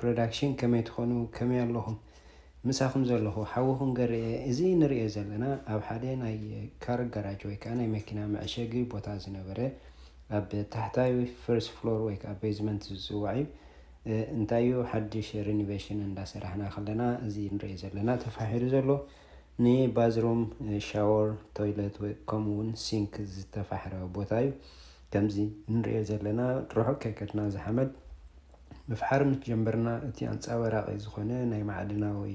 ፕሮዳክሽን ከመይ ትኾኑ? ከመይ ኣለኹም? ምሳኹም ዘለኹ ሓውኹም ገርኤ። እዚ ንሪኦ ዘለና ኣብ ሓደ ናይ ካር ጋራጅ ወይ ከዓ ናይ መኪና መዕሸጊ ቦታ ዝነበረ ኣብ ታሕታይ ፈርስት ፍሎር ወይ ከዓ ቤዝመንት ዝፅዋዕ እዩ። እንታይ እዩ ሓድሽ ሪኒቬሽን እንዳሰራሕና ከለና እዚ ንሪኦ ዘለና ተፋሒሩ ዘሎ ንባዝሩም፣ ሻወር፣ ቶይለት ወይ ከምኡ እውን ሲንክ ዝተፋሕረ ቦታ እዩ። ከምዚ ንሪኦ ዘለና ርሑቕ ከይከድና ዝሓመድ ምፍሓር ምስ ጀመርና እቲ ኣንጸባራቒ ዝኾነ ናይ ማዕድናዊ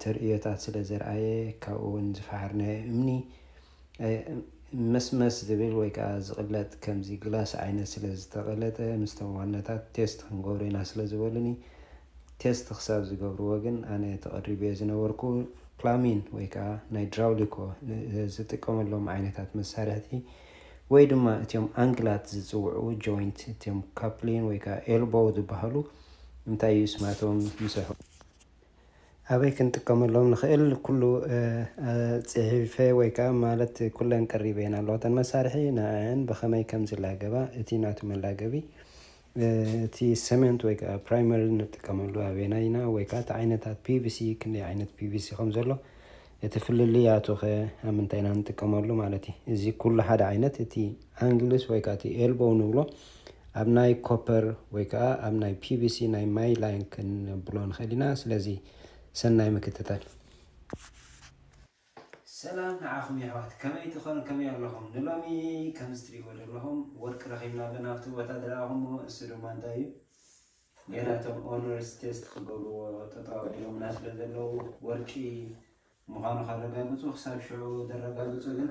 ተርእዮታት ስለ ዘርኣየ ካብኡ እውን ዝፈሓርናዮ እምኒ መስመስ ዝብል ወይ ከዓ ዝቕለጥ ከምዚ ግላስ ዓይነት ስለ ዝተቐለጠ ምስቶም ዋናታት ቴስት ክንገብሮ ኢና ስለ ዝበሉኒ ቴስት ክሳብ ዝገብርዎ ግን ኣነ ተቐሪበዮ ዝነበርኩ ፕላሚን ወይ ከዓ ናይ ድራውሊኮ ዝጥቀመሎም ዓይነታት መሳርሕቲ ወይ ድማ እቲኦም ኣንግላት ዝፅውዑ ጆይንት እቲኦም ካፕሊን ወይ ከዓ ኤልቦው ዝበሃሉ እንታይ እዩ ስማቶም ምሰሑ ኣበይ ክንጥቀመሎም ንኽእል ኩሉ ፅሒፈ ወይ ከዓ ማለት ኩለን ቀሪበ እየን ኣለዋ እተን መሳርሒ ንዕን ብኸመይ ከም ዝላገባ እቲ ናቱ መላገቢ እቲ ሰሜንት ወይ ከዓ ፕራይመሪ ንጥቀመሉ ኣበየና ኢና ወይ ከዓ እቲ ዓይነታት ፒቪሲ ክንደይ ዓይነት ፒቪሲ ከም ዘሎ እቲ ፍልልያቱ ከ ኣብ ምንታይ ኢና ንጥቀመሉ ማለት እዩ እዚ ኩሉ ሓደ ዓይነት እቲ ኣንግልስ ወይ ከዓ እቲ ኤልቦው ንብሎ ኣብ ናይ ኮፐር ወይ ከዓ ኣብ ናይ ፒቪሲ ናይ ማይ ላይን ክንብሎ ንኽእል ኢና ስለዚ ሰናይ ምክትታል ሰላም ንዓኹም የሕዋት ከመይ ትኾኑ ከመይ ኣለኹም ንሎሚ ከምዚ ትሪእዎ ዘለኹም ወርቂ ረኺብና ኣለና ኣብቲ ቦታ ዝረኣኹሞ እሱ ድማ እንታይ እዩ ገና እቶም ኦነርስ ቴስት ክገብርዎ ጠጠው ኣቢሎምና ስለ ዘለዉ ወርቂ ምዃኑ ከረጋግፁ ክሳብ ሽዑ ዘረጋግፁ ግን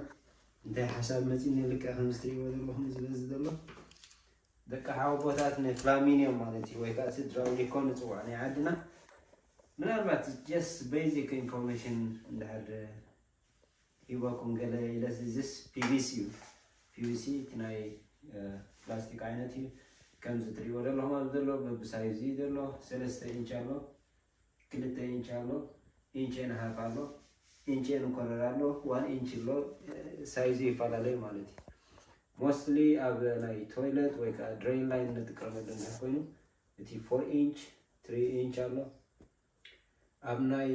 እንታይ ሓሳብ መፂኒ ልክዕ ከምዚ ትሪእዎ ዘለኹም ስለዚ ዘሎ ደቂ ሓወቦታት ንፍላሚንዮም ማለት እዩ ወይ ከዓ ስድራው ሊኮ ንፅዋዕ ናይ ዓድና ምናልባት ጀስት ቤዚክ ኢንፎርሜሽን እንድሕር ሂበኩም ገለ ኢለስ ዝስ ፒቪሲ እዩ ፒቪሲ እቲ ናይ ፕላስቲክ ዓይነት እዩ ከምዚ ትሪእዎ ዘለኹም ኣብ ዘሎ በብሳይዝ እዩ ዘሎ ሰለስተ ኢንች ኣሎ ክልተ ኢንች ኣሎ ኢንች ኤን ሃፍ ኣሎ ኢንች ኤን ኮረር ኣሎ ዋን ኢንች ኣሎ ሳይዙ ይፈላለዩ ማለት እዩ ሞስትሊ ኣብ ናይ ቶይለት ወይ ከዓ ድሬን ላይን ንጥቀመሉ እንድሕር ኮይኑ እቲ ፎር ኢንች ትሪ ኢንች ኣሎ ኣብ ናይ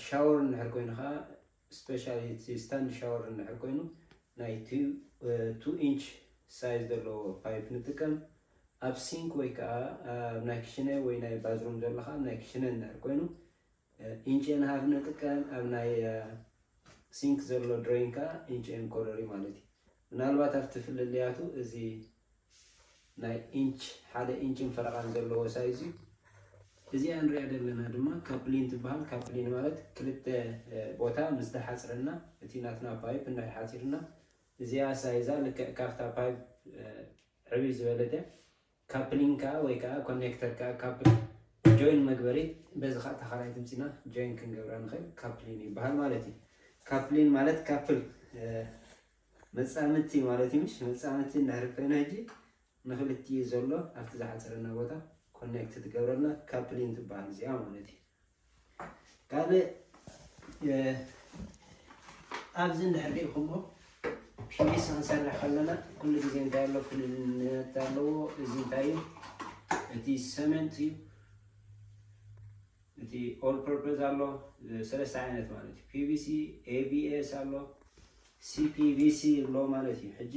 ሻወር እንድሕር ኮይኑ ከዓ ስፔሻሊ እቲ ስታንድ ሻወር እንድሕር ኮይኑ ናይ ቱ ኢንች ሳይዝ ዘለዎ ፓይፕ ንጥቀም ኣብ ሲንክ ወይ ከዓ ኣብ ናይ ክሽነ ወይ ናይ ባዝሩም ዘሎ ከዓ ናይ ክሽነ እንድሕር ኮይኑ ኢንች ኤን ሃፍ ንጥቀም ኣብ ናይ ሲንክ ዘሎ ድሬን ከዓ ኢንች ኤን ኮረር ማለት እዩ ምናልባት ኣብቲ ፍልልያቱ እዚ ናይ ኢንች ሓደ ኢንችን ፈረቓን ዘለዎ ሳይዝ እዩ እዚኣ ንሪኣ ዘለና ድማ ካፕሊን ትበሃል ካፕሊን ማለት ክልተ ቦታ ምስ ዝሓፅረና እቲ ናትና ፓይፕ እንድሕር ሓፂርና እዚኣ ሳይዛ ልክዕ ካብታ ፓይፕ ዕብይ ዝበለት እያ ካፕሊን ከዓ ወይ ከዓ ኮኔክተር ከዓ ካፕል ጆይን መግበሪት በዚ ከዓ ተኻላይ ትምፂና ጆይን ክንገብራ ንኽእል ካፕሊን ይበሃል ማለት እዩ ካፕሊን ማለት ካፕል መፃምድቲ ማለት እዩ ምሽ መፃምድቲ እንድሕር ኮይና ሕጂ ንክልቲኡ ዘሎ ኣብቲ ዝሓፀረና ቦታ ኮኔክት ትገብረልና ካፕሊን ትበሃል እዚኣ ማለት እዩ ካልእ ኣብዚ እንድሕር ሪኢኹሞ ፒቪሲ ክንሰርሕ ከለና ኩሉ ግዜ እንታይ ኣሎ ፍልልነት ኣለዎ እዚ እንታይ እዩ እቲ ሰመንት እዩ እቲ ኦል ፐርፐዝ ኣሎ ሰለስተ ዓይነት ማለት እዩ ፒቪሲ ኤቢኤስ ኣሎ ሲፒቪሲ ኣሎ ማለት እዩ ሕጂ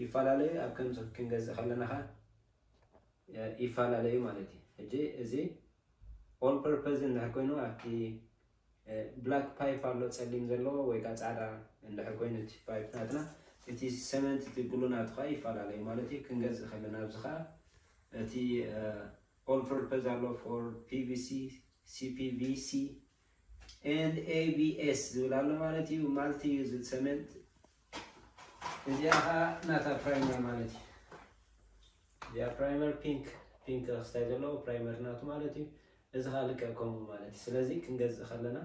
ይፈላለዩ ኣብ ከምዚ ክንገዝእ ከለና ከ ይፈላለዩ ማለት እዩ ሕጂ እዚ ኦል ፐርፐዝ እንድሕር ኮይኑ ኣብቲ ብላክ ፓይፕ ኣሎ ፀሊም ዘለዎ ወይ ከዓ ፃዕዳ እንድሕር ኮይኑ እቲ ፓይፕ ናትና እቲ ሰመንት እቲ ግሉ ናቱ ከዓ ይፈላለዩ ማለት እዩ ክንገዝእ ከለና ኣብዚ ከዓ እቲ ኦል ፐርፐዝ ኣሎ ፎር ፒቪሲ ሲፒቪሲ ኤንድ ኤቢኤስ ዝብል ኣሎ ማለት እዩ ማልቲ ዩዝድ ሰመንት እዚኣ ከዓ ናታ ፕራይመር ማለት እዩ እዚኣ ፕራይመር ፒንክ ፒንክ ክስታይ ዘለዎ ፕራይመር ናቱ ማለት እዩ እዚ ከዓ ልክዕ ከምኡ ማለት እዩ ስለዚ ክንገዝእ ከለና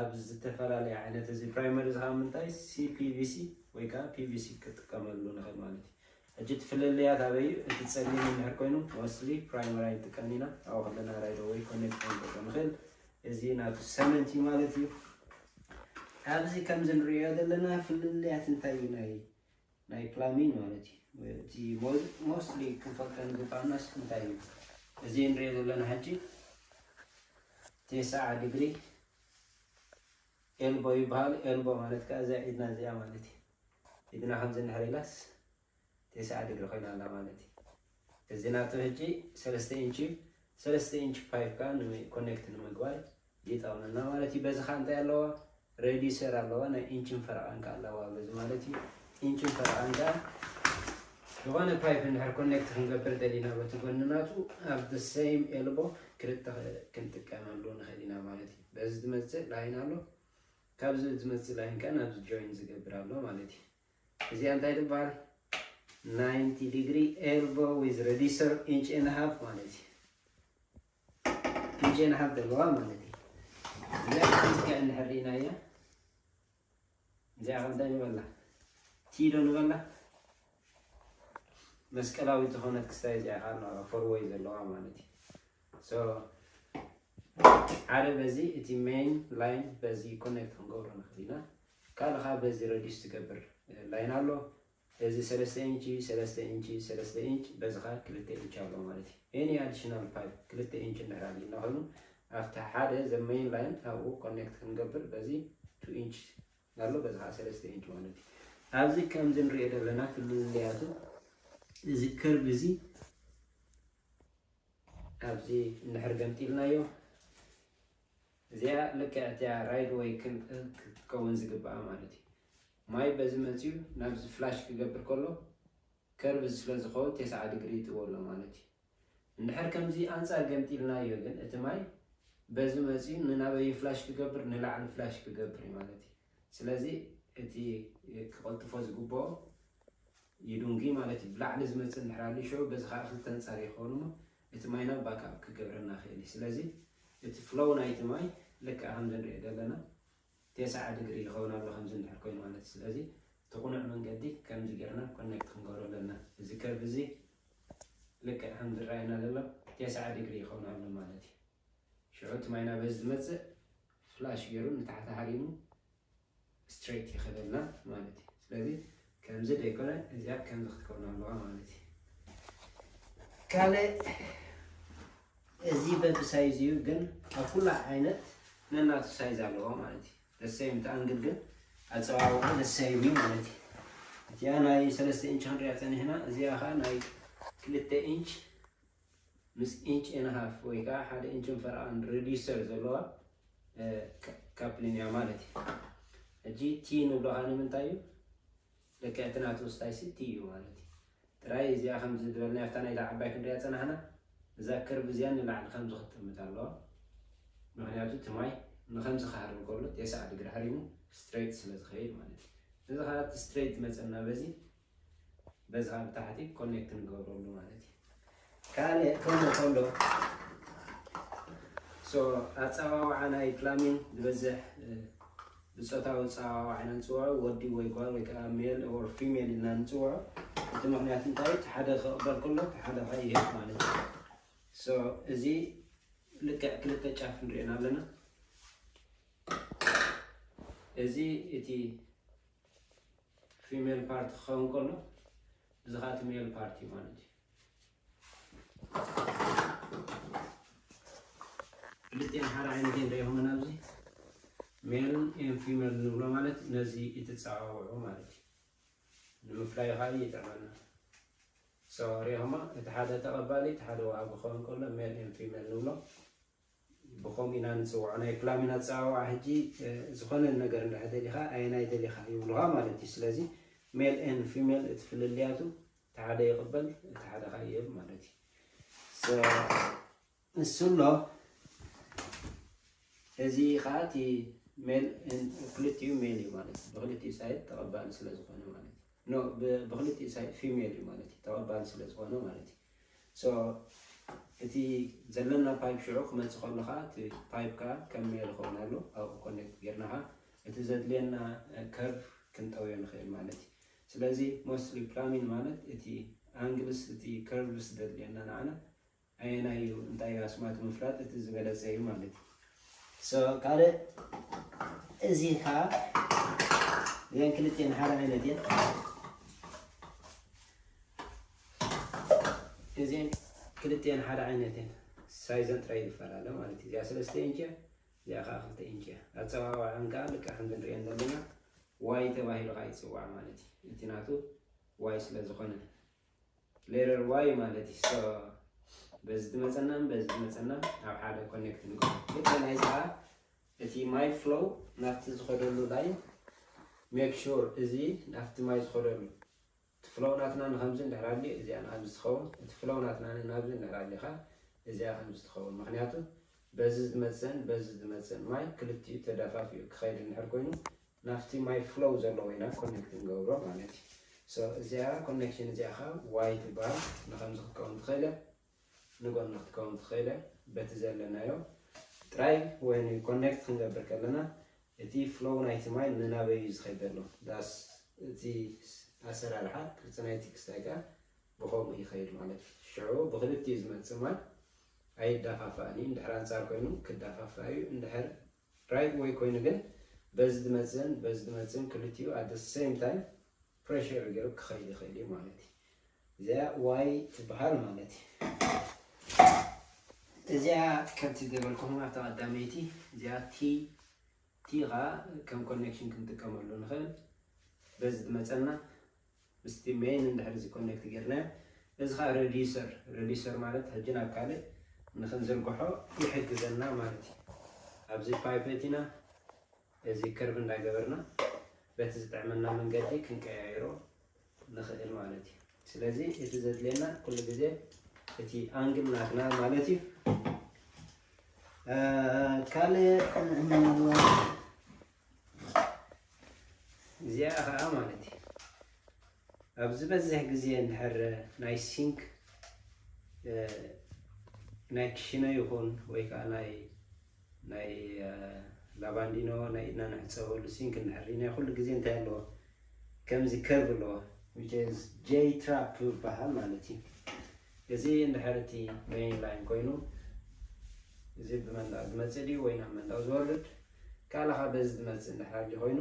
ኣብ ዝተፈላለየ ዓይነት እዚ ፕራይመር እዚ ከዓ ምንታይ ሲፒቪሲ ወይ ከዓ ፒቪሲ ክጥቀመሉ ንኽእል ማለት እዩ ሕጂ እቲ ፍልልያት ኣበይ እዩ እቲ ፀሊም እንድሕር ኮይኑ ሞስትሊ ፕራይመር ኣይንጥቀም ኢና ኣብኡ ከለና ራይዶ ወይ ኮኔክት ክንጠቀም ንኽእል እዚ ናቱ ሰመንት እዩ ማለት እዩ ኣብዚ ከምዚ ንሪኦ ዘለና ፍልልያት እንታይ እዩ ናይ ናይ ፕላሚን ማለት እዩ እቲ ሞስትሊ ክንፈልጠ ንግባናስ እንታይ እዩ እዚ ንሪኦ ዘለና ሕጂ ተስዓ ዲግሪ ኤልቦ ይበሃል። ኤልቦ ማለት ከዓ እዚኣ ኢድና እዚኣ ማለት እዩ። ኢድና ከምዚ እንድሕር ኢላስ ተስዓ ዲግሪ ኮይና ኣላ ማለት እዩ። እዚ ናቱ ሕጂ ሰለስተ ኢንች እዩ። ሰለስተ ኢንች ፓይፕ ከዓ ኮኔክት ንምግባር ይጠቕመና ማለት እዩ። በዚ ከዓ እንታይ ኣለዋ? ሬዲሰር ኣለዋ፣ ናይ ኢንችን ፈረቓን ከዓ ኣለዋ። በዚ ማለት እዩ ኢንችን ፈረቓን ከዓ ዝኾነ ፓይፕ እንድሕር ኮኔክት ክንገብር ደሊና በቲ ጎኒ ናቱ ኣብ the same ኤልቦ ክልተ ክንጥቀመሉ ንኽእል ኢና ማለት እዩ። በዚ ዝመፅእ ላይን ኣሎ፣ ካብዚ ዝመፅእ ላይን ከዓ ናብዚ ጆይን ዝገብር ኣሎ ማለት እዩ። እዚኣ እንታይ ትበሃል? ናይንቲ ዲግሪ ኤልቦ ዊዝ ሬዲሰር ኢንች ኤንድ ሃፍ ማለት እዩ። ኢንች ኤንድ ሃፍ ዘለዋ ማለት እዩ። እዚኣ ልክዕ እንድሕር ርኢናያ፣ እዚኣ ከ እንታይ ንበላ? ቲ ዶ ንበላ? መስቀላዊት ዝኾነት ክስታይ እዚኣ ከዓ ፎርወይ ዘለዋ ማለት እዩ። So ሓደ በዚ እቲ ሜይን ላይን በዚ ኮኔክት ክንገብሮ ንኽእል ኢና። ካልእ ከዓ በዚ ረዲስ ትገብር ላይን ኣሎ። እዚ ሰለስተ ኢንች፣ ሰለስተ ኢንች፣ ሰለስተ ኢንች፣ በዚ ከዓ ክልተ ኢንች ኣሎ ማለት እዩ። ኤኒ ኣዲሽናል ፓይፕ ክልተ ኢንች እንድሕር ኣልዩና ኮይኑ ኣብቲ ሓደ ዘ ሜይን ላይን ኣብኡ ኮኔክት ክንገብር በዚ ቱ ኢንች ኣሎ፣ በዚ ከዓ ሰለስተ ኢንች ማለት እዩ። ኣብዚ ከምዚ ንሪኦ ዘለና ፍልልያቱ እዚ ከርቭ እዚ ኣብዚ እንድሕር ገምጢልናዮ እዚኣ ልክዕ እቲኣ ራይት ወይ ክን- ክትከውን ዝግባኣ ማለት እዩ። ማይ በዚ መፅዩ ናብዚ ፍላሽ ክገብር ከሎ ከርቭ ስለ ዝኸውን ተስዓ ዲግሪ ይጥዎ ኣሎ ማለት እዩ። እንድሕር ከምዚ ኣንፃር ገምጢልናዮ ግን እቲ ማይ በዚ መፅዩ ንናበይ ፍላሽ ክገብር? ንላዕሊ ፍላሽ ክገብር እዩ ማለት እዩ። ስለዚ እቲ ክቐልጥፎ ዝግብኦ ይዱንጊ ማለት እዩ። ብላዕሊ ዝመፅእ እንድሕር ኣልዩ ሽዑ በዚ ከዓ ክልተ ኣንፃር ይኸውን እሞ እቲ ማይና ባክኣፕ ክገብረና ይኽእል እዩ። ስለዚ እቲ ፍሎው ናይቲ ማይ ልክዕ ከምዚ ንሪኦ ዘለና ተስዓ ዲግሪ ይኸውን ኣሎ ከምዚ እንድሕር ኮይኑ ማለት እዩ። ስለዚ እቲ ቁኑዕ መንገዲ ከምዚ ጌርና ኮኔክት ክንገብሮ ኣለና። እዚ ከርቭ እዚ ልክዕ ከም ዝረኣየና ዘሎ ተስዓ ዲግሪ ይኸውን ኣሎ ማለት እዩ። ሽዑ እቲ ማይና በዚ ዝመፅእ ፍላሽ ገይሩ ንታሕቲ ሃሪሙ ስትሬት ይኸደልና ማለት እዩ። ስለዚ ከምዚ ደይኮነ እዚኣ ከምዚ ክትከውን ኣለዋ ማለት እዩ። ካልእ እዚ በቢ ሳይዝ እዩ፣ ግን ኣብ ኩላ ዓይነት ነናቱ ሳይዝ ኣለዎ ማለት እዩ። ደሰይም እቲ ኣንግል ግን ኣፀዋውዓ ደሰይም እዩ ማለት እዩ። እቲኣ ናይ ሰለስተ ኢንች ክንሪኣ ፀኒሕና፣ እዚኣ ከዓ ናይ ክልተ ኢንች ምስ ኢንች ኤን ሃፍ ወይ ከዓ ሓደ ኢንችን ፈረቓን ሬዲዩሰር ዘለዋ ካፕሊን እያ ማለት እዩ። ሕጂ ቲ ንብሎ ከዓ ንምንታይ እዩ? ልክዕ እቲ ናቱ ስታይሲ ቲ እዩ ማለት እዩ። ጥራይ እዚኣ ከምዚ ዝበልና ኣብታ ናይዛ ዓባይ ክንሪኣ ፀናሕና፣ እዛ ከርቭ እዚኣ ንላዕሊ ከምዚ ክትጥምት ኣለዋ። ምክንያቱ እቲ ማይ ንከምዚ ክሃርም ከሎ ተስዓ ዲግሪ ሃሪሙ ስትሬት ስለ ዝኸይድ ማለት እዩ። እዚ ከዓ እቲ ስትሬት ዝመፀና በዚ በዚ ከዓ ብታሕቲ ኮኔክት ንገብረሉ ማለት እዩ። ካልእ ከምኡ ከሎ ሶ ኣፀዋውዓ ናይ ፕላሚን ዝበዝሕ ብፆታዊ ኣፀዋውዓ ኢና ንፅውዖ፣ ወዲ ወይ ጓል ወይ ከዓ ሜል ኦር ፊሜል ኢልና ንፅውዖ። እቲ ምክንያት እንታይ? እቲ ሓደ ክቕበል ከሎ እቲ ሓደ ከዓ ይህብ ማለት እዩ። ሶ እዚ ልክዕ ክልተ ጫፍ ንሪኤና ኣለና። እዚ እቲ ፊሜል ፓርት ክኸውን ከሎ እዚ ከዓ እቲ ሜል ፓርት እዩ ማለት እዩ። ክልቲኤን ሓደ ዓይነት እየን ሪኢኹመን ኣብዚ ሜል ኤን ፊሜል ንብሎ ማለት ነዚ እትፀዋውዑ ማለት እዩ። ንምፍላይ ከዓ ይጠቕመና። ሶ ሪኢኹማ እቲ ሓደ ተቐባሊ እቲ ሓደ ወሃቢ ክኸውን ከሎ ሜል ኤን ፊሜል ንብሎ። ብኸምኡ ኢና ንፅውዖ። ናይ ፕላሚን ኣፀዋውዓ ሕጂ ዝኾነ ነገር እንድሕር ደሊኻ ኣየናይ ደሊኻ ይብሉኻ ማለት እዩ። ስለዚ ሜል ኤን ፊሜል እቲ ፍልልያቱ እቲ ሓደ ይቕበል እቲ ሓደ ኸዓ ይህብ ማለት እዩ። ንሱ ኣሎ። እዚ ኸዓ እቲ ሜል ክልቲኡ ሜል እዩ ማለት እዩ። ብክልቲኡ ሳይድ ተቐባሊ ስለ ዝኾነ ማለት እዩ። ኖ ብክልቲኡ ሳይድ ፊሜል እዩ ማለት እዩ። ተቐባሊ ስለ ዝኾነ ማለት እዩ። ሶ እቲ ዘለና ፓይፕ ሽዑ ክመፅእ ከሎ ከዓ እቲ ፓይፕ ከዓ ከም ሜል ይኸውን ኣሎ። ኣብኡ ኮኔክት ጌርና ከዓ እቲ ዘድልየና ከርቭ ክንጠውዮ ንኽእል ማለት እዩ። ስለዚ ሞስትሊ ፕላሚን ማለት እቲ ኣንግልስ እቲ ከርቭስ ዘድልየና ንዓና ኣየናይ እዩ እንታይ እዩ ኣስማቱ ምፍላጥ እቲ ዝበለፀ እዩ ማለት እዩ። ካልእ እዚ ከዓ እዘን ክልቲኤን ሓደ ዓይነት እየን። እዚን ክልቲኤን ሓደ ዓይነት እየን። ሳይዘን ጥራይ ይፈላለ ማለት እዩ። እዚኣ ሰለስተ ኢንች እያ፣ እዚኣ ከዓ ክልተ ኢንች እያ። ኣፀዋውዐን ከዓ ልክዕ ከምዚ ንሪኦ ዘለና ዋይ ተባሂሉ ከዓ ይፅዋዕ ማለት እዩ። እቲ ናቱ ዋይ ስለ ዝኾነ ሌተር ዋይ ማለት እዩ። So በዚ ትመፀናን በዚ ትመፀናን ኣብ ሓደ ኮኔክት ንገብሮ። ልክዕ ናይዚ ከዓ እቲ ማይ ፍሎው ናብቲ ዝኸደሉ ላይን ሜክ ሹር እዚ ናብቲ ማይ ዝኸደሉ እቲ ፍሎው ናትና ንኸምዚ እንድሕር ኣልዩ እዚኣ ንኸምዚ ትኸውን፣ እቲ ፍሎው ናትና ናብዚ እንድሕር ኣልዩ ከዓ እዚኣ ከምዚ ትኸውን። ምኽንያቱ በዚ ዝመፅእን በዚ ዝመፅእን ማይ ክልቲኡ ተደፋፊኡ ክኸይድ እንድሕር ኮይኑ ናብቲ ማይ ፍሎው ዘለዎ ኢና ኮኔክት ንገብሮ ማለት እዩ። So እዚኣ ኮኔክሽን እዚኣ ከዓ ዋይ ትበሃል። ንኸምዚ ክትከውን ትኽእል እያ፣ ንጎኒ ክትከውን ትኽእል እያ። በቲ ዘለናዮ ጥራይ ወይ ኮኔክት ክንገብር ከለና እቲ ፍሎው ናይቲ ማይ ንናበይ እዩ ዝኸይድ ዘሎ? ዳስ እቲ ኣሰራርሓ ቅርፂ ናይቲ ክስታይ ከዓ ብኸምኡ ይኸይድ ማለት እዩ። ሽዑ ብክልቲኡ ዝመፅእ ማይ ኣይዳፋፋእን እዩ። እንድሕር ኣንፃር ኮይኑ ክዳፋፋእ እዩ። እንድሕር ራይት ወይ ኮይኑ ግን በዚ ዝመፅእን በዚ ዝመፅእን ክልቲኡ at the same time ፕሬሽር ገይሩ ክኸይድ ይኽእል እዩ ማለት እዩ። እዚኣ ዋይ ትበሃል ማለት እዩ። እዚኣ ከምቲ ዝበልኩኹም ኣብታ ቀዳመይቲ እዚኣ ቲ ቲ ኸዓ ከም ኮኔክሽን ክንጥቀመሉ ንኽእል። በዚ ዝመፀና ምስቲ ሜን እንድሕር እዚ ኮኔክት ጌርናዮ፣ እዚ ኸዓ ሬዲዩሰር፣ ሬዲዩሰር ማለት ሕጂ ናብ ካልእ ንኽንዝርግሖ ይሕግዘና ማለት እዩ። ኣብዚ ፓይፕ እቲና እዚ ከርቭ እንዳገበርና በቲ ዝጥዕመና መንገዲ ክንቀያይሮ ንኽእል ማለት እዩ። ስለዚ እቲ ዘድልየና ኩሉ ግዜ እቲ ኣንግል ናትና ማለት እዩ። እ፣ ካልእ እዚኣ ኸዓ ማለት እዩ ኣብ ዝበዝሕ ግዜ እንድሕር ናይ ሲንክ እ፣ ናይ ክሽነ ይኹን ወይ ከዓ ናይ ናይ እ፣ ላባንዲኖ ናይ ኢድና ንሕፀበሉ ሲንክ እንድሕር ናይ ኩሉ ግዜ እንታይ ኣለዎ ከምዚ ከርቭ ኣለዎ which is J trap ይበሃል ማለት እዩ። እዚ እንድሕር እቲ ሜይን ላይን ኮይኑ እዚ ብመንዳቕ ዝመፅእ ድዩ ወይ ናብ መንዳቕ ዝወርድ ካልኻ በዚ ዝመፅእ እንድሕር ድዩ ኮይኑ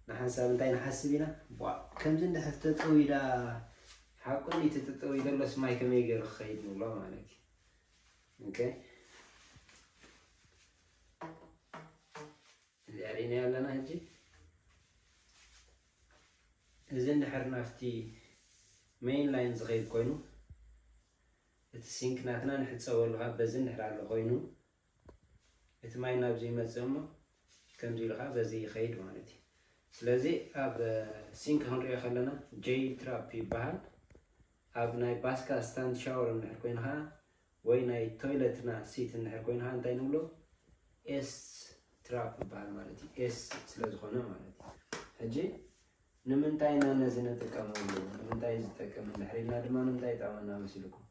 ንሓንሳብ እንታይ ንሓስብ ኢና ቧ ከምዚ እንድሕር ተጠዊዳ ሓቁ እቲ ተጠዊ ዘሎስ ማይ ከመይ ገይሩ ክኸይድ ንብሎ ማለት እዩ። ኦኬ እዚኣ ርኢናያ ኣለና ሕጂ። እዚ እንድሕር ናብቲ ሜይን ላይን ዝኸይድ ኮይኑ እቲ ሲንክ ናትና ንሕፀበሉ ካብ በዚ እንድሕር ኣሎ ኮይኑ እቲ ማይ ናብዚ ይመፅእ እሞ ከምዚ ኢሉ ከዓ በዚ ይኸይድ ማለት እዩ። ስለዚ ኣብ ሲንክ ክንሪኦ ከለና ጄይ ትራፕ ይበሃል። ኣብ ናይ ባስካ ስታንድ ሻወር እንድሕር ኮይኑ ከዓ ወይ ናይ ቶይለትና ሲት እንድሕር ኮይኑ ከዓ እንታይ ንብሎ ኤስ ትራፕ ይበሃል ማለት እዩ። ኤስ ስለ ዝኾነ ማለት እዩ። ሕጂ ንምንታይ ኢና ነዚ ንጥቀመሉ? ንምንታይ እዩ ዝጠቅም እንድሕር ኢልና ድማ ንምንታይ ይጠቕመና መሲልኩም?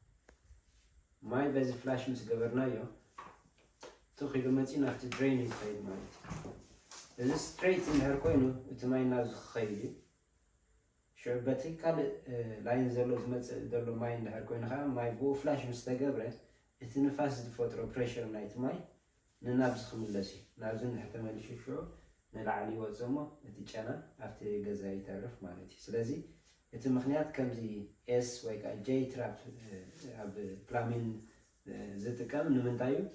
ማይ በዚ ፍላሽ ምስ ገበርናዮ ትኽ ኢሉ መፂኡ ናብቲ ድሬን እዩ ዝኸይድ ማለት እዩ። እዚ ስትሬት እንድሕር ኮይኑ እቲ ማይ ናብዚ ክኸይድ እዩ። ሽዑ በቲ ካልእ ላይን ዘሎ ዝመፅእ ዘሎ ማይ እንድሕር ኮይኑ ከዓ ማይ ብኡ ፍላሽ ምስ ተገብረ እቲ ንፋስ ዝፈጥሮ ፕሬሽር ናይቲ ማይ ንናብዚ ክምለስ እዩ። ናብዚ እንድሕር ተመሊሱ ሽዑ ንላዕሊ ይወፅእ እሞ እቲ ጨና ኣብቲ ገዛ ይተርፍ ማለት እዩ። ስለዚ እቲ ምኽንያት ከምዚ ኤስ ወይ ከዓ ጄይ ትራፕ ኣብ ፕላሚን ዝጥቀም ንምንታይ እዩ?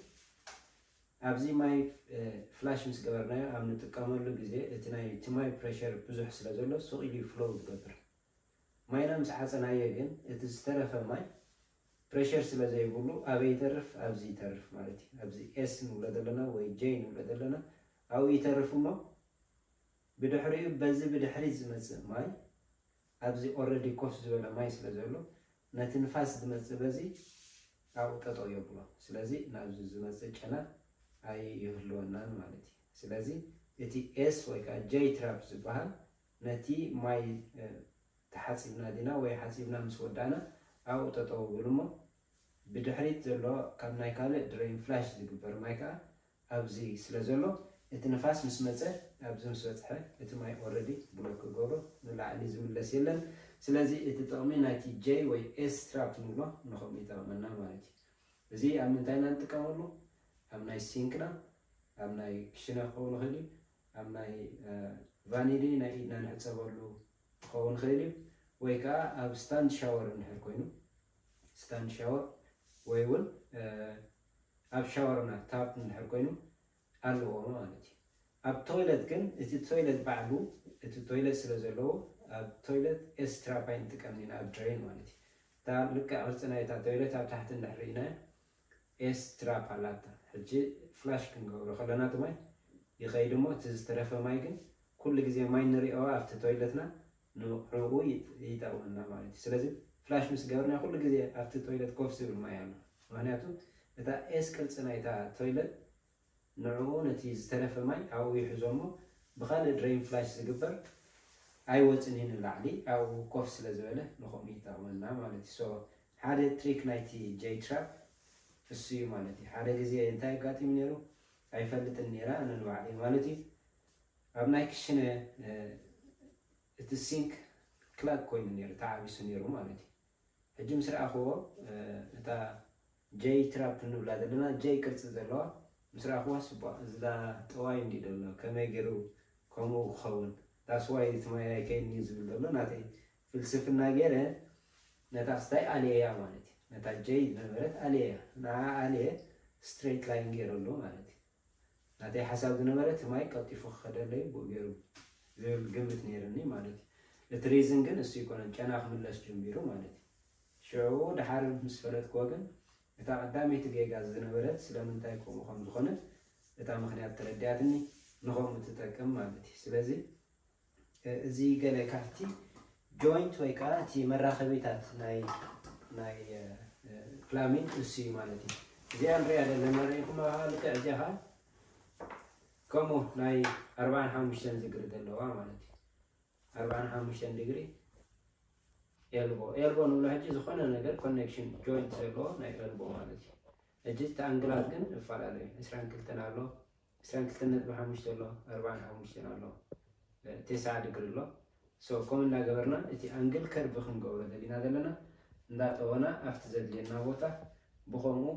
ኣብዚ ማይ ፍላሽ ምስ ገበርናዮ ኣብ ንጥቀመሉ ግዜ እቲ ናይ እቲ ማይ ፕሬሸር ብዙሕ ስለ ዘሎ ሱቕ ኢሉ ፍሎው ዝገብር። ማይና ምስ ዓፀናዮ ግን እቲ ዝተረፈ ማይ ፕሬሸር ስለ ዘይብሉ ኣበይ ይተርፍ? ኣብዚ ይተርፍ ማለት እዩ። ኣብዚ ኤስ ንብሎ ዘለና ወይ ጄይ ንብሎ ዘለና ኣብኡ ይተርፍ እሞ ብድሕሪኡ በዚ ብድሕሪት ዝመፅእ ማይ ኣብዚ ኦረዲ ኮፍ ዝበለ ማይ ስለ ዘሎ ነቲ ንፋስ ዝመፅእ በዚ ኣብኡ ጠጠው የብሎ። ስለዚ ናብዚ ዝመፅእ ጨና ኣይህልወናን ማለት እዩ። ስለዚ እቲ ኤስ ወይ ከዓ ጄይ ትራፕ ዝበሃል ነቲ ማይ ተሓፂብና ዲና ወይ ሓፂብና ምስ ወዳእና ኣብኡ ጠጠው ብል እሞ ብድሕሪት ዘሎ ካብ ናይ ካልእ ድሬን ፍላሽ ዝግበር ማይ ከዓ ኣብዚ ስለ ዘሎ እቲ ንፋስ ምስ መፀ ኣብዚ ምስ በፅሐ እቲ ማይ ኦረዲ ብሎክ ክገብሮ ንላዕሊ ዝምለስ የለን። ስለዚ እቲ ጥቕሚ ናይቲ ጄይ ወይ ኤስ ትራፕ ንብሎ ንኸምኡ ይጠቕመና ማለት እዩ። እዚ ኣብ ምንታይ ኢና ንጥቀመሉ? ኣብ ናይ ሲንክና፣ ኣብ ናይ ክሽነ ክኸውን ይኽእል እዩ፣ ኣብ ናይ ቫኒሊ ናይ ኢድና ንሕፀበሉ ክኸውን ይኽእል እዩ፣ ወይ ከዓ ኣብ ስታንድ ሻወር እንድሕር ኮይኑ ስታንድ ሻወር ወይ እውን ኣብ ሻወርና ታፕ እንድሕር ኮይኑ ኣለዎ ማለት እዩ። ኣብ ቶይለት ግን እቲ ቶይለት ባዕሉ እቲ ቶይለት ስለ ዘለዎ ኣብ ቶይለት ኤስ ትራፕ ኣይንጥቀምን ኢና ኣብ ድሬን ማለት እዩ። እታ ልክዕ ቅርፂ ናይታ ቶይለት ኣብ ታሕቲ እንድሕር ርኢናዮ ኤስ ትራፕ ኣላታ። ሕጂ ፍላሽ ክንገብሮ ከለና እቲ ማይ ይኸይድ እሞ እቲ ዝተረፈ ማይ ግን ኩሉ ግዜ ማይ ንሪኦ ኣብቲ ቶይለትና ንዕኡ ይጠቕመና ማለት እዩ። ስለዚ ፍላሽ ምስ ገበርና ኩሉ ግዜ ኣብቲ ቶይለት ኮፍ ዝብል ማይ ኣሎ። ምክንያቱ እታ ኤስ ቅርፂ ናይታ ቶይለት ንዕኡ ነቲ ዝተረፈ ማይ ኣብኡ ይሕዞ እሞ ብካልእ ድሬን ፍላሽ ዝግበር ኣይወፅን እዩ ንላዕሊ ኣብኡ ኮፍ ስለ ዝበለ ንኸምኡ ይጠቕመና ማለት እዩ። So ሓደ ትሪክ ናይቲ ጄይ ትራፕ እሱ እዩ ማለት እዩ። ሓደ ግዜ እንታይ ኣጋጢሙ ነይሩ ኣይፈልጥን ነይራ ኣነ ንባዕለይ ማለት እዩ። ኣብ ናይ ክሽነ እቲ ሲንክ ክላግ ኮይኑ ነይሩ ተዓቢሱ ነይሩ ማለት እዩ። ሕጂ ምስ ረኣኽዎ እታ ጄይ ትራፕ እንብላ ዘለና ጄይ ቅርፂ ዘለዋ ምስ ረኣኽዋ ስባ እዛ ጠዋይ እንዲ ዘሎ ከመይ ገይሩ ከምኡ ክኸውን that's why እቲ ማይ ኣይከይድን እዩ ዝብል ዘሎ ናተይ ፍልስፍና ገይረ ነታ ክስታይ ኣልየያ ማለት እዩ። ነታ ጄይ ዝነበረት ኣልየያ ንዓ ኣልየ ስትሬት ላይን ገይረሉ ማለት እዩ። ናተይ ሓሳብ ዝነበረ እቲ ማይ ቀልጢፉ ክኸደለይ ብኡ ገይሩ ዝብል ግምት ነይርኒ ማለት እዩ። እቲ ሪዝን ግን እሱ ይኮነን ጨና ክምለስ ጀሚሩ ማለት እዩ። ሽዑ ድሓር ምስ ፈለጥክዎ ግን እታ ቀዳመይቲ ጌጋ ዝነበረት ስለምንታይ ከምኡ ከም ዝኾነ እታ ምክንያት ተረዲኣትኒ ንኸምኡ ትጠቅም ማለት እዩ። ስለዚ እዚ ገለ ካብቲ ጆይንት ወይ ከዓ እቲ መራኸቢታት ናይ ናይ ፕላሚንግ እሱ እዩ ማለት እዩ። እዚኣ ንሪኣ ዘለና ርኢኹም ከዓ ልክዕ እዚኣ ከዓ ከምኡ ናይ ኣርባዓን ሓሙሽተን ዝግሪ ዘለዋ ማለት እዩ። ኣርባዓን ሓሙሽተን ዲግሪ ኤልቦ ኤልቦ ንብሎ ሕጂ ዝኾነ ነገር ኮኔክሽን ጆይንት ዘለዎ ናይ ኤልቦ ማለት እዩ። ሕጂ እቲ ኣንግላት ግን እፈላለዩ ዕስራን ክልተን ኣሎ ዕስራን ክልተን ነጥቢ ሓሙሽተ ኣሎ ኣርባዓን ሓሙሽተን ኣሎ ተስዓ ድግሪ ኣሎ። So ከምኡ እናገበርና እቲ ኣንግል ከርቭ ክንገብሮ ደሊና ዘለና እንዳጠወና ኣብቲ ዘድልየና ቦታ ብኸምኡ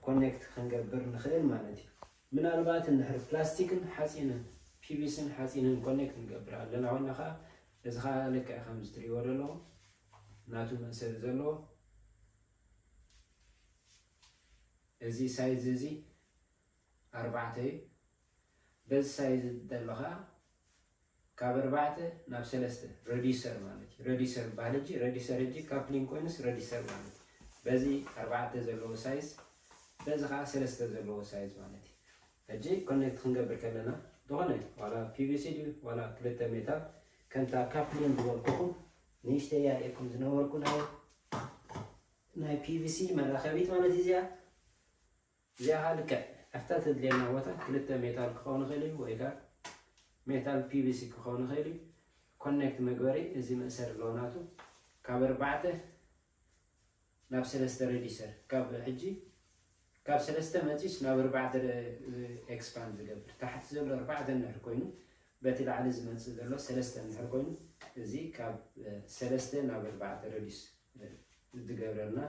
ኮኔክት ክንገብር ንኽእል ማለት እዩ። ምናልባት እንድሕር ፕላስቲክን ሓፂንን ፒቪስን ሓፂንን ኮኔክት ንገብር ኣለና ኮይና ከዓ እዚ ከዓ ልክዕ ከምዚ ትሪእዎ ዘለኹም ናቱ መእሰሪ ዘለዎ እዚ ሳይዝ እዚ ኣርባዕተ እዩ። በዚ ሳይዝ ዘሎ ከዓ ካብ ኣርባዕተ ናብ ሰለስተ ረዲሰር ማለት እዩ። ረዲሰር ይበሃል። ሕጂ ረዲሰር ሕጂ ካፕሊንግ ኮይኑስ ረዲሰር ማለት እዩ። በዚ ኣርባዕተ ዘለዎ ሳይዝ በዚ ከዓ ሰለስተ ዘለዎ ሳይዝ ማለት እዩ። ሕጂ ኮኔክት ክንገብር ከለና ዝኾነ ዋላ ፒቪሲ ድዩ ዋላ ክልተ ሜታል ከምታ ካፕሊንግ ዝበልኩኹም ንእሽተይ ኣርእየኩም ዝነበርኩ ናይ ናይ ፒቪሲ መራኸቢት ማለት እዩ እዚኣ እዚኣ ከዓ ልክዕ ኣብታ ተድልየና ቦታ ክልተ ሜታል ክኸውን ይኽእል እዩ ወይ ከዓ ሜታል ፒቪሲ ክኸውን ይኽእል እዩ። ኮኔክት መግበሪ እዚ መእሰሪ ኣለዎ ናቱ ካብ ኣርባዕተ ናብ ሰለስተ ረዲሰር ካብ ሕጂ ካብ ሰለስተ መፂስ ናብ ኣርባዕተ ኤክስፓንድ ዝገብር ታሕቲ ዘሎ ኣርባዕተ እንድሕር ኮይኑ በቲ ላዕሊ ዝመፅእ ዘሎ ሰለስተ እንድሕር ኮይኑ እዚ ካብ ሰለስተ ናብ ኣርባዕተ ረዲስ ዝገብረልና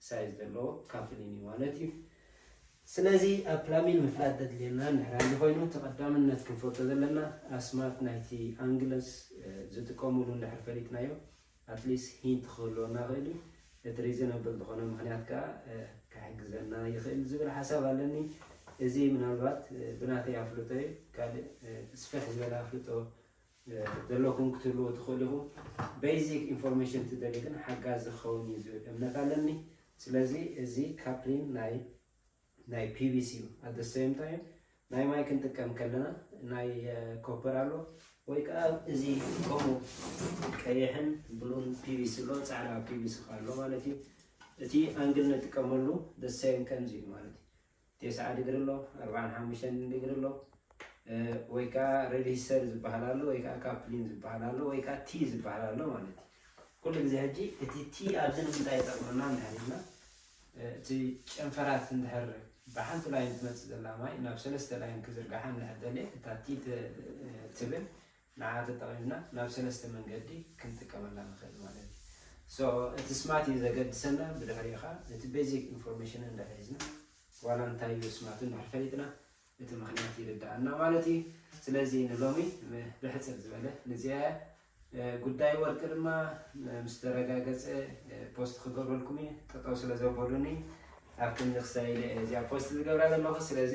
ሳይዝ ዘለዎ ካፕሊን እዩ ማለት እዩ። ስለዚ ኣብ ፕላሚን ምፍላጥ ዘድልየና እንድሕር ሃሊ ኮይኑ እቲ ቀዳምነት ክንፈልጦ ዘለና ኣስማት ናይቲ ኣንግለስ ዝጥቀሙሉ እንድሕር ፈሊጥናዮ ኣትሊስት ሂንት ክህልወና ይኽእል እዩ። እቲ ሪዝነብል ዝኾነ ምኽንያት ከዓ ክሕግዘና ይኽእል ዝብል ሓሳብ ኣለኒ። እዚ ምናልባት ብናተይ ኣፍልጦ እዩ። ካልእ ስፍሕ ዝበለ ኣፍልጦ ዘለኩም ክትህልዎ ትኽእሉ ኢኹም። ቤዚክ ኢንፎርሜሽን ትደልዩ ግን ሓጋዚ ክኸውን እዩ ዝብል እምነት ኣለኒ። ስለዚ እዚ ካፕሊን ናይ ናይ ፒቪሲ እዩ። ኣት ሰም ታይም ናይ ማይ ክንጥቀም ከለና ናይ ኮፐር ኣሎ ወይ ከዓ እዚ ከምኡ ቀይሕን ብሉን ፒቪሲ ኣሎ፣ ፃዕዳ ፒቪሲ ኣሎ ማለት እዩ። እቲ ኣንግል ንጥቀመሉ ሰም ከምዚ እዩ ማለት እዩ። ተስዓ ድግሪ ኣሎ፣ ኣርባዓን ሓሙሽተን ድግሪ ኣሎ፣ ወይ ከዓ ረዲሰር ዝበሃል ኣሎ ወይ ከዓ ካፕሊን ዝበሃል ኣሎ ወይ ከዓ ቲ ዝበሃል ኣሎ ማለት እዩ። ኩሉ ግዜ ሕጂ እቲ ቲ ኣብዚ ንምንታይ ይጠቕመና እንድሕር ኢልና እቲ ጨንፈራት እንድሕር ብሓንቲ ላይን ትመፅእ ዘላ ማይ ናብ ሰለስተ ላይን ክዝርግሓ እንድሕር ደልየ እታ ቲ ትብል ንዓ ተጠቒምና ናብ ሰለስተ መንገዲ ክንጥቀመላ ንኽእል ማለት እዩ። So እቲ ስማት እዩ ዘገድሰና ብድሕሪኡ ከዓ እቲ ቤዚክ ኢንፎርሜሽን እንድሕር ሒዝና ዋላ እንታይ እዩ ስማቱ እንድሕር ፈሊጥና እቲ ምኽንያት ይርድኣና ማለት እዩ። ስለዚ ንሎሚ ብሕፅር ዝበለ ንዚኣ ጉዳይ ወርቂ ድማ ምስ ተረጋገፀ ፖስት ክገብረልኩም እዩ። ጠጠው ስለ ዘበሉኒ ኣብ ክንዲ ክሳይ ኢለ እየ እዚኣ ፖስት ዝገብራ ዘለኹ። ስለዚ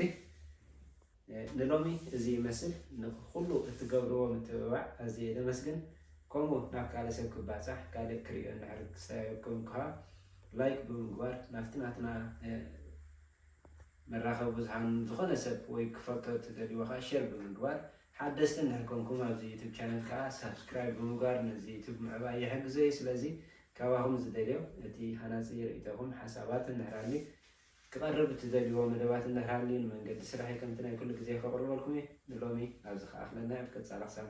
ንሎሚ እዚ ይመስል። ንኩሉ እትገብርዎ ምትብባዕ ኣዝየ የመስግን። ከምኡ ናብ ካልእ ሰብ ክባጻሕ፣ ካልእ ክርእዮ እንድሕር ክሳየኩም ከኣ ላይክ ብምግባር ናብቲ ናትና መራኸቢ ብዙሃን ዝኾነ ሰብ ወይ ክፈልጦ እትደልይዎ ከኣ ሼር ብምግባር፣ ሓደስቲ እንድሕር ኮንኩም ኣብዚ ዩቱብ ቻነል ከኣ ሳብስክራይብ ብምግባር ነዚ ዩቱብ ምዕባይ ይሕግዞ እዩ። ስለዚ ካባኹም ዝደልዮ እቲ ሃናጺ ርእይቶኹም ሓሳባት እንድሕር ኣልዩ ክቐርብ እትደልይዎ መደባት እንድሕር ኣልዩ ንመንገዲ ስራሐይ ከምቲ ናይ ኩሉ ግዜ ከቕርበልኩም እየ። ንሎሚ ኣብዚ ከኣኽለና እዩ። ኣብ ቀጻሊ ክሳብ